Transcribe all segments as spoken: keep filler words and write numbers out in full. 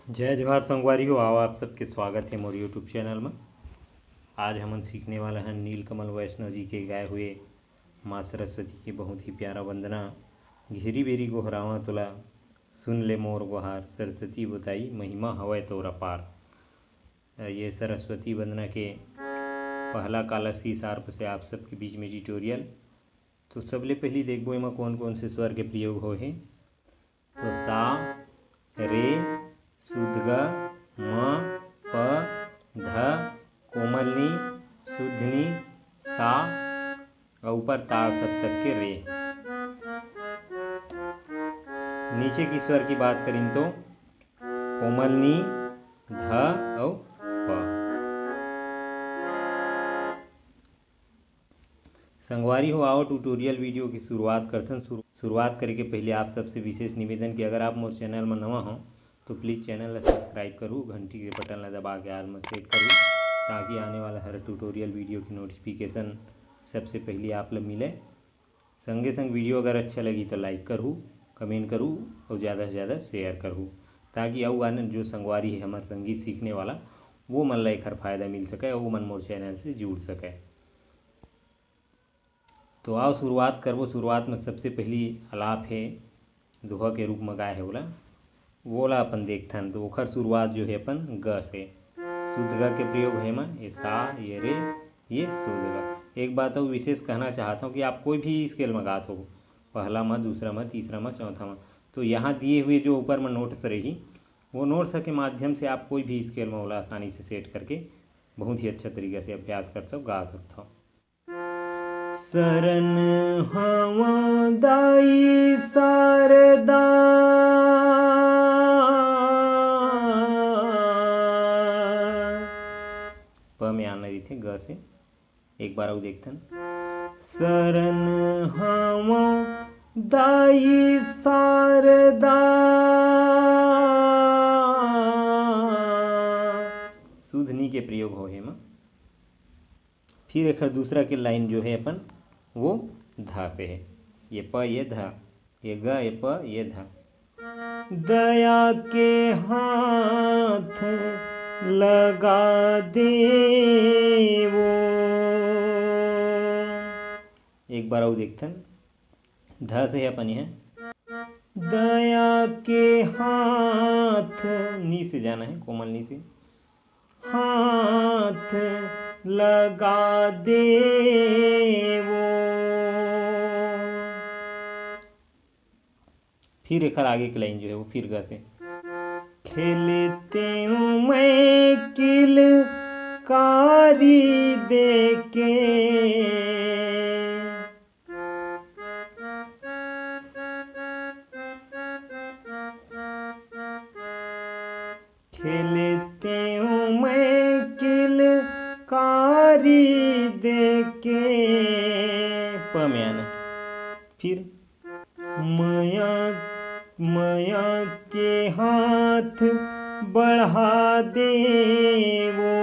जय जोहार संगवारी हो, आओ आप सबके स्वागत हे मोर YouTube चैनल में। आज हमन सीखने वाला हन नीलकमल वैष्णव जी के गाए हुए माँ सरस्वती के बहुत ही प्यारा वंदना। घेरी बेरी गोहरावा तोला, सुन ले मोर गोहार, सरस्वती बोताई महिमा हवय तोरा पार। ये सरस्वती वंदना के पहला काला सी शार्प से आप सबके बीच में ट्यूटोरियल। तो सबले पहली देखबो एमा कौन कौन से स्वर के प्रयोग हो हे। तो सा, रे, सुधगा, म, प, ध, कोमल नी, सुधनी, सा, अउ ऊपर ताड़ सप्तक के रे। नीचे की स्वर की बात करिन तो कोमल नी, ध अउ प। संगवारी हो, आओ ट्यूटोरियल वीडियो की शुरुआत करथन। शुरू-, शुरुआत करे के पहले आप सबसे विशेष निवेदन कि अगर आप मोर चैनल में नवा हो तो प्लीज चैनल ला सब्सक्राइब करू, घंटी के बटन ला दबा के आल में सेट करू, ताकि आने वाला हर ट्यूटोरियल वीडियो की नोटिफिकेशन सबसे पहले आप ला मिले। संगे संग वीडियो अगर अच्छा लगी तो लाइक करहू, कमेंट करहू अउ ज़्यादा से ज़्यादा शेयर करहू, ताकि अउ आने जो संगवारी हे हमर संगीत सीखने वाला, वो मन ला एखर फायदा मिल सके अउ वो मन मोर चैनल से जुड़ सके। तो आओ शुरुआत करबो। शुरुआत में सबसे पहली अलाप हे, दोहा के रूप में गाए हे ओला, वोला अपन देखथन। तो ओखर शुरुआत जो हे अपन ग से, शुद्ध ग के प्रयोग हे एमा, ये सा, ये रे, ये शुद्ध ग। एक बात अउ विशेष कहना चाहत हूँ कि आप कोई भी स्केल में गात हो, पहला में, दूसरा में, तीसरा में, चौथा में, तो यहाँ दिए हुए जो ऊपर में नोट्स रही, वो नोट्स के माध्यम से आप कोई भी स्केल में ओला आसानी से सेट करके बहुत ही अच्छा तरीका से अभ्यास कर सकथो, गा सकथो। शरण हवं दाई शारदा। प में आना रहिथे ग से। एक बार अउ देखथन। शरण हवं दाई शारदा। शुद्ध नी के प्रयोग हो हे एमा। फिर एखर दूसरा के लाइन जो हे अपन, वो धा से हे। ये प, ये धा, ये ग, ये प, ये धा। दया के हाथ लगा देवो। एक बार अउ देखथन, ध से हे अपन, ये दया के हाथ, नी से जाना हे, कोमल नी से, हाथ लगा देवो। फिर एखर आगे के लाइन जो हे वो फिर ग से, खेलते हूँ मैं किलकारी देके। खेलते हूँ मैं किलकारी देके। प में आना। फिर मया, मया के हाथ बढ़ा देवो।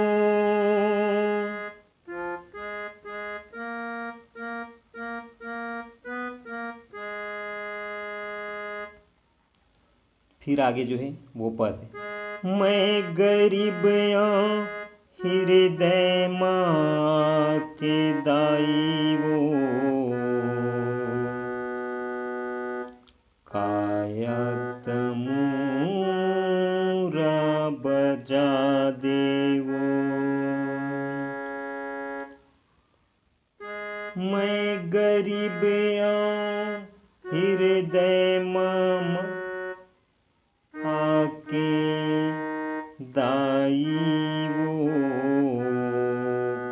फिर आगे जो हे वो प से, मैं गरीब आं हृदय मा के दाई वो, काया त मोरा बजा देवो। मैं गरीब आं हृदय मा आके दाई वो।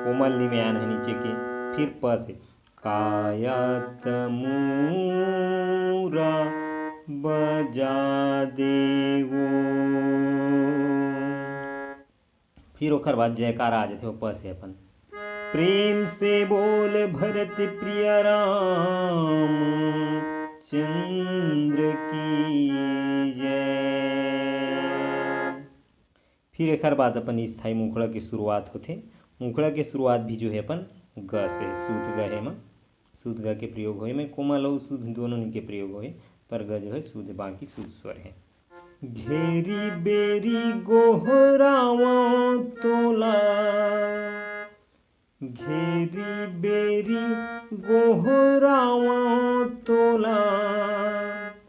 कोमल नी में आना हे नीचे के, फिर प से, काया त मोरा बजा देवो। फिर ओखर बाद जयकारा आ जाथे, वो प से अपन। प्रेम से बोल भरत प्रिय राम चंद्र की जय। फिर एखर बाद अपन स्थाई मुखड़ा के शुरुआत होथे। मुखड़ा के शुरुआत भी जो हे अपन ग से, शुद्ध ग हे एमा, शुद्ध ग के प्रयोग होय, एमा कोमल अउ शुद्ध दोनों नी के प्रयोग होय, पर ग जो हे शुद्ध, बाकी शुद्ध स्वर हे। घेरी बेरी गोहरावं तोला, घेरी बेरी गोहरावं तोला।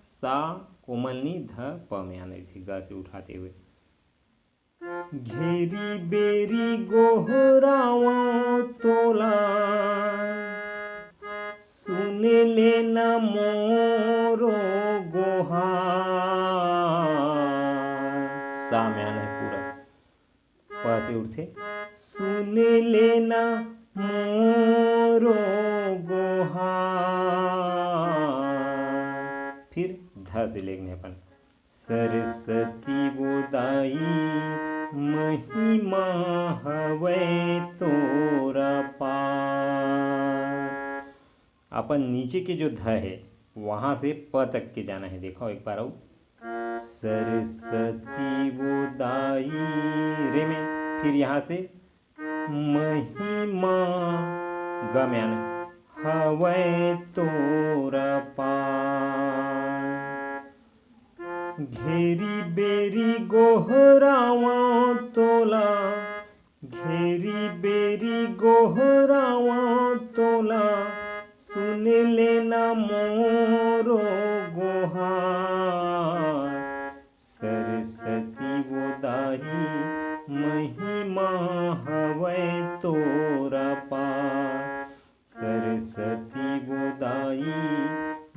सा कोमल नी, ध प म्यान रहिथे, ग से उठाते हुए। घेरी बेरी गोहरावं तोला, सुन लेना मोरो गोहार। सा म्यान हे पूरा, प से उठथे। सुन लेना मोरो गोहार। फिर ध से लेगने अपन। सरस्वती वो दाई, महिमा हवै तोरा पार। अपन नीचे के जो ध है, वहाँ से प तक के जाना है। देखो एक बार अउ, सरस्वती वो दाई, रे में, फिर यहाँ से महिमा, ग म्यान, हवै तोरा पार। घेरी बेरी गोहरावं तोला, घेरी बेरी गोहरावं तोला, सुन लेना मोरो गोहार। सरस्वती वो दाई, महिमा हवै तोरा पार। सरस्वती वो दाई,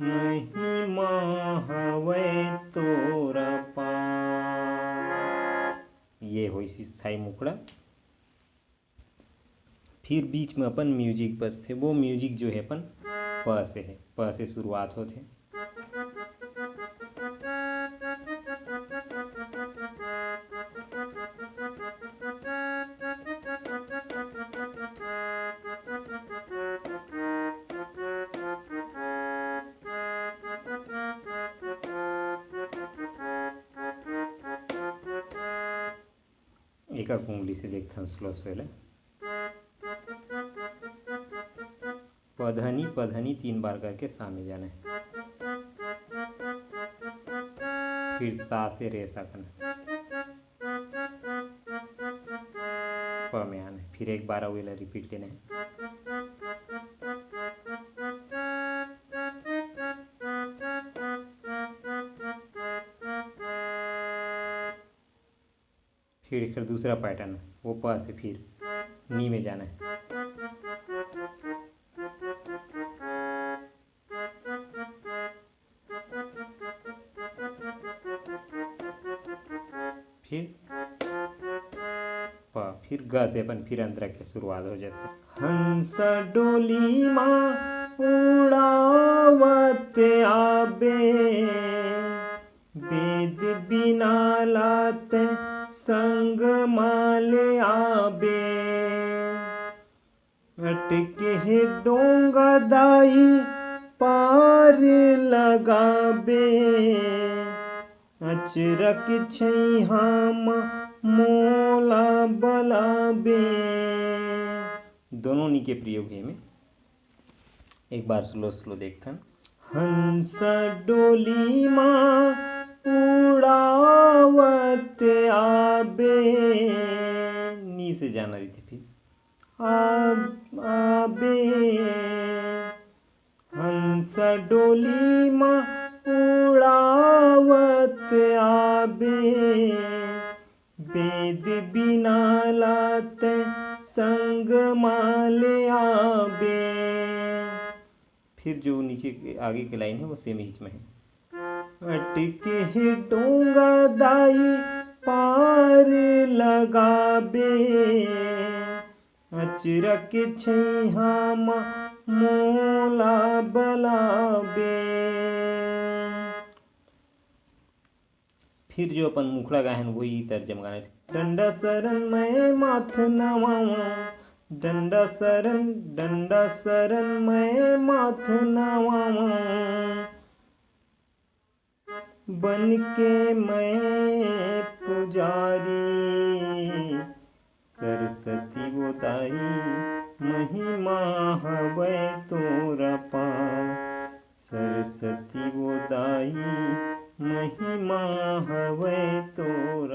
महिमा हवै तोरा पार। ये होइस स्थाई मुखड़ा। फिर बीच में अपन music बजथे, वो music जो है अपन प से है, प से शुरुआत होथे। एक उंगली से देखथन slow slow ले। पधनी पधनी तीन बार करके सा में जाना है। फिर सा से रे सा करना है। प में आना है। फिर एक बार अउ एला repeat लेना है। फिर एकर दूसरा pattern, वो प से फिर नी में जाना है। फिर प, फिर ग से अपन फिर अंतरा के शुरुआत हो जाथे। हंस डोली मा उड़ावत आबे, बेद बिना ला तैं संग मा ले आबे। अटके हे डोंगा दाई पार लगाबे, अचरक छैहा मा मोला बलाबे। दोनों नी के प्रयोग हे एमे। एक बार slow slow देखथन। हंस डोली मा उड़ावत आबे। नी से जाना रहिथे फिर। आब-, आबे। हंस डोली मा उड़ावत आबे। बेद बिना ला तैं संग मा ले आबे। फिर जो नीचे के, आगे के line है, वो same ही में है। अटके हे डोंगा दाई पार लगाबे, अचरक छैहा मा मोला बलाबे। फिर जो अपन मुखड़ा गाए हन, वही तर्ज म गाना हे। डंडा सरन मैं माथ नवावा, डंडा सरन, डंडा सरन मैं माथ नवावा, बन के मैं पुजारी। सरस्वती वो दाई, महिमा हवय तोर अपार। सरस्वती वो दाई, महिमा हवय तोर